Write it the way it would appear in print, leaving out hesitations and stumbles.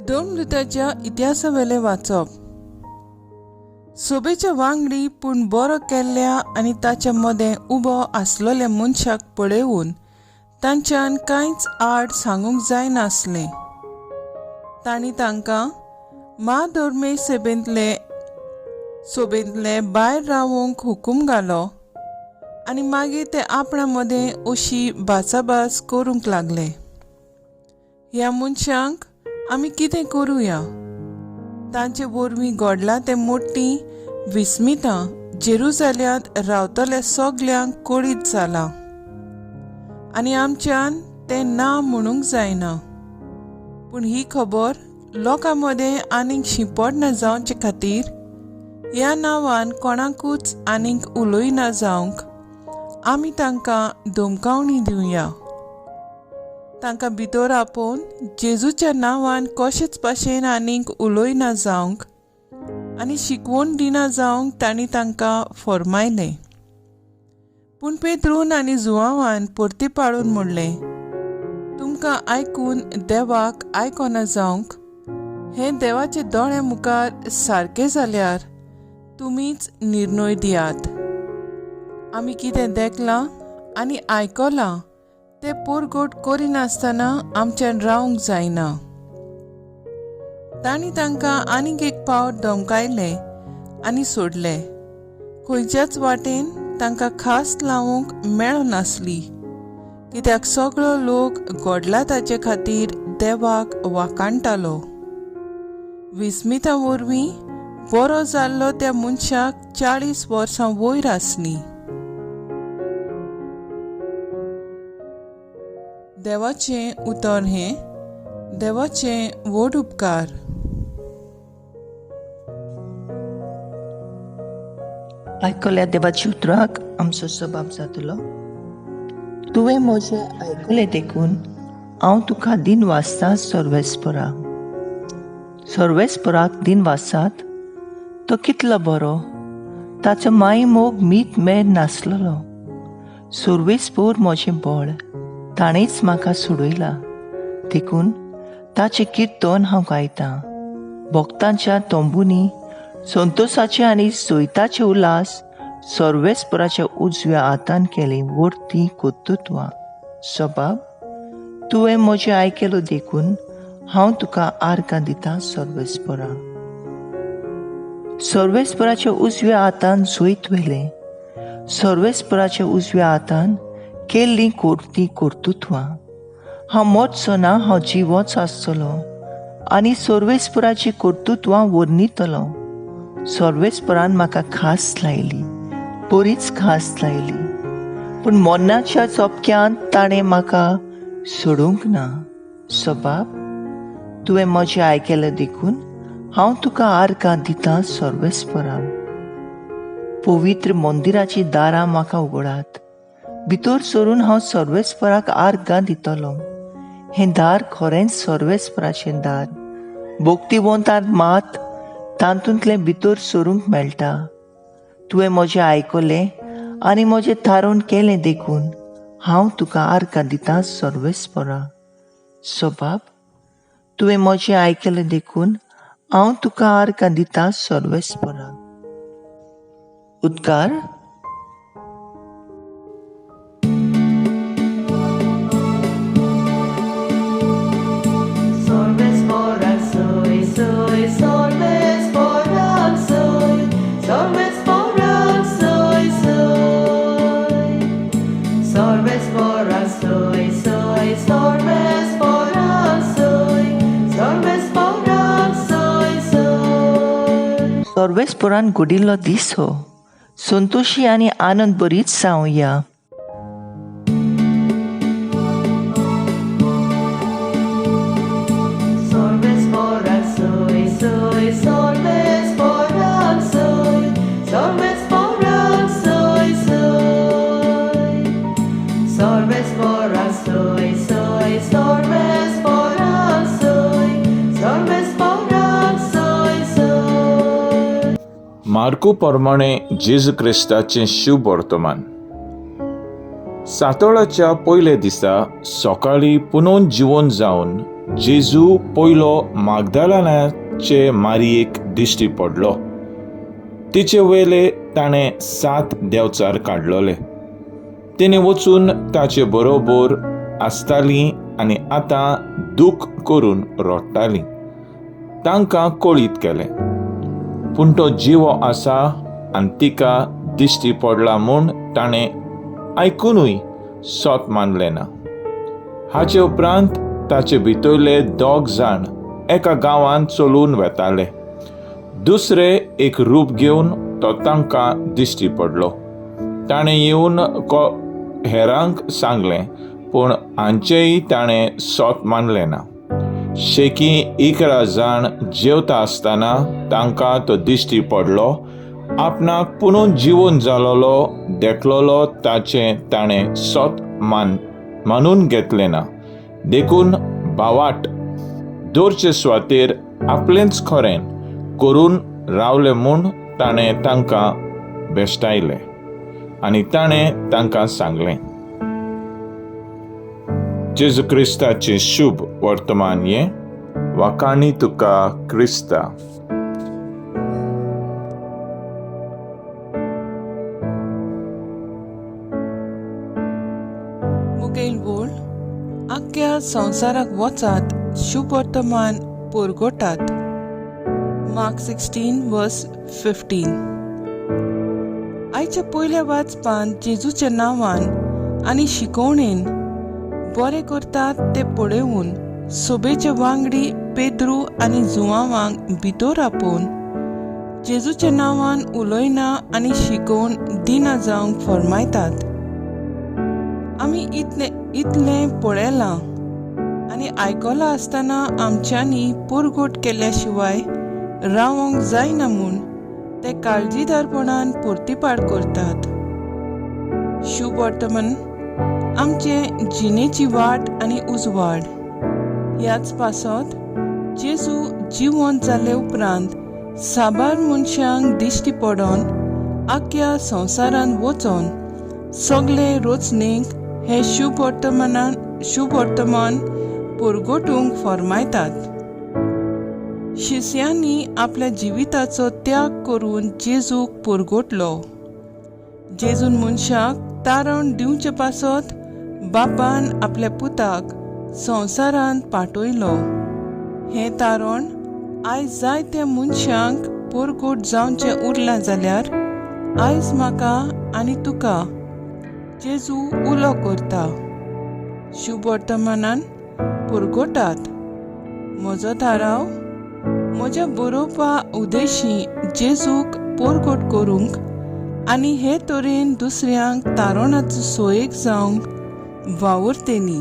धर्मदूताच्या इतिहासावेलें वाचप. सोबेच्या वांगडी पूण बरो केल्ल्या आनी ताच्या मदें उबो आसलेल्या मनशाक पळोवन तांच्यान कांयच आड सांगूंक जायनासलें. तांणी तांकां म्हाधर्मे सोबेंतले भायर रावूंक हुकूम घालो आनी मागीर ते आपणा मदें अशी भासाभास करूंक लागले, ह्या मनशांक आमी कितें करुया? तांचे वरवीं घडलां तें मोटीं विस्मितां जेरुजाल्यांत रावतल्या सगल्यांक कळीत जालां आनी आमच्यान तें ना म्हणूंक जायना. पूण ही खबर लोकां मदें आनीक शिंपडना जावचे खातीर ह्या नांवान कोणाकूच आनीक उलयना जावंक आमी तांकां धमकावणी दिवया. तांकां भितर आपोवन जेजूच्या नांवान कशेच भाशेन आनीक उलयना जावंक आनी शिकवण दिना जावंक तांणी तांकां फर्मायलें. पूण पेद्रून आनी जुवांवान परती पाळून म्हणलें, तुमकां आयकून देवाक आयकना जावंक हें देवाचे दोळे मुखार सारकें जाल्यार तुमीच निर्णय दियात. आमी कितें देखलां आनी आयकलां तें पोरगोट करिनासतना आमच्यान रावंक जायना. तांणी तांकां आनीक एक पावट धमकायले आनी सोडले. खंयच्याच वाटेन तांकां खास लावंक मेळनासली, कित्याक सगळो लोक घडला ताचे खातीर देवाक वाखाणटालो. विस्मिता वरवीं बरो जाल्लो त्या मनशाक 40 वर्सां वयर आसलीं. देवाचें उतर हें देवाचें व्हड उपकार. आयकल्या देवाच्या उतराक आमचो सबाब जातलो. तुवें म्हजें आयकलें देखून हांव तुका दिन वाचता सर्वेस्परा. सर्वेस्पराक दिन वाचात, तो कितलो बरो, ताचो माय मोग मीत मेर नासलेलो. सर्वेस्पोर म्हजें बळ, ताणेंच म्हाका सोडयला, देखून ताचें किर्तन हांव गायतां. भक्तांच्या तंबुनी संतोसाचे आनी सोयताचे उल्हास सर्वेस्पराच्या उजव्या हातान केली व्हडती कर्तृत्वां. सबाब, तुवें म्हजें आयकलो देखून हांव तुका आर्गां दितां सर्वेस्परा. सर्वेस्पराच्या उजव्या हातान जैत व्हेलें, सर्वेस्पराच्या उजव्या हातान केल्लीं कोर्ती कर्तृत्वां. हांव मरचो ना, हांव जिवोच आसतलो आनी सर्वेस्पराची कर्तृत्वां वर्णितलो. सर्वेस्परान म्हाका खास लायली, बरीच खास लायली, पूण मरणाच्या चपक्यांत ताणें म्हाका सोडूंक ना. सबाब, तुवें म्हजें आयकलें देखून हांव तुका आर्गां दितां सर्वेस्परा. पवित्र मंदिराचीं दारां म्हाका उगडात, भितर सरून हांव सर्वेस्पराक आर्गां दितलो. हें दार खरेंच सर्वेस्पराचें दार, भक्तिवंतांत मात तातूंतलें भितर सरूंक मेळटा. तुवें म्हजें आयकलें आनी म्हजें थारोवन केलें देखून हांव तुका आर्गां दितां सर्वेस्परा. सबाब, तुवें म्हजें आयकलें देखून हांव तुका आर्गां दितां सर्वेस्परा. उद्गार. सर्वेस्परान घडिल्लो दीस हो, संतोशी आनी आनंद बरीच जावया. मार्कू प्रमाणे जेजू क्रिस्ताचें शुभ वर्तमान. सातोळाच्या पयल्या दिसा सकाळीं पुनोवन जिवन जावन जेजू पयलो मागदालानाचे मारयेक दिश्टी पडलो. तिचे वयले ताणें 7 देंवचार काडलोले. तिणें वचून ताचे बरोबर आसताली आनी आतां दूख करून रडटाली. तांकां कळीत केलें, पूण तो जिवो आसा आनी तिका दिश्टी पडला म्हूण ताणें आयकुनूय सत मानलें ना. हाचे उपरांत ताचे भितरले 2 जाण एका गांवांत चलून वेताले. दुसरे एक रूप घेवन तो तांकां दिश्टी पडलो. ताणें येवन हेरांक सांगलें, पूण हांचेय ताणें सत मानलें ना. शेकी 11 जाण जेवता आसतना तांकां तो दिश्टी पडलो. आपणाक पुनून जिवन जालोलो देखलोलो ताचें ताणें सत मानून घेतलें ना. देखून भावाट दवरचे सुवातेर आपलेंच खरें करून रावले म्हूण ताणें तांकां भेश्टायले आनी ताणें तांकां सांगलें. जेजू क्रिस्ताचें शुभ वर्तमान हें. वाखाणी तुका क्रिस्ता. मुखेल बोल आख्या संवसाराक वचात, शुभ वर्तमान पुरगोटात. मार्क 16:15. आयच्या पयल्या वाचपांत जेजूच्या नांवान आनी शिकवणेन बरें करतात ते पळोवन सोबेचे वांगडी पेद्रू आनी जुवांवांक भितर आपोवन जेजूच्या नांवान उलयना आनी शिकोवन दिना जावंक फर्मायतात. आमी इतलें पळयलां आनी आयकलां आसतना आमच्यांनी पुरगोट केल्या शिवाय रावंक जायना म्हूण ते काळजीदारपणान पुर्तीपाड करतात. शुभ वर्तमान आमचे जिणेची वाट आनी उजवाड. ह्याच पासत जेजू जिवंत जाले उपरांत साबार मनशांक दिश्टी पडोन आख्या संवसारांत वचोन सगळे रचणेक हे शुभ वर्तमान पुरगोटूंक फर्मायतात. शिस्यांनी आपल्या जिविताचो त्याग करून जेजूक पुरगोटलो. जेजून मनशाक तारण दिवचे पासत बापान आपल्या पुताक संवसारांत पाठयलो. हें तारण आयज जायत्या मनशांक पुरगोट जावचें उरलां जाल्यार आयज म्हाका आनी तुका जेजू उलो करता. शुभ वर्तमानान पुरगोटात. म्हजो थाराव म्हज्या बरोवपा उदेशी जेजूक पोरगोट करूंक आनी हे तरेन दुसऱ्यांक तारणाचो सोयेक जावंक वावुरतेनी.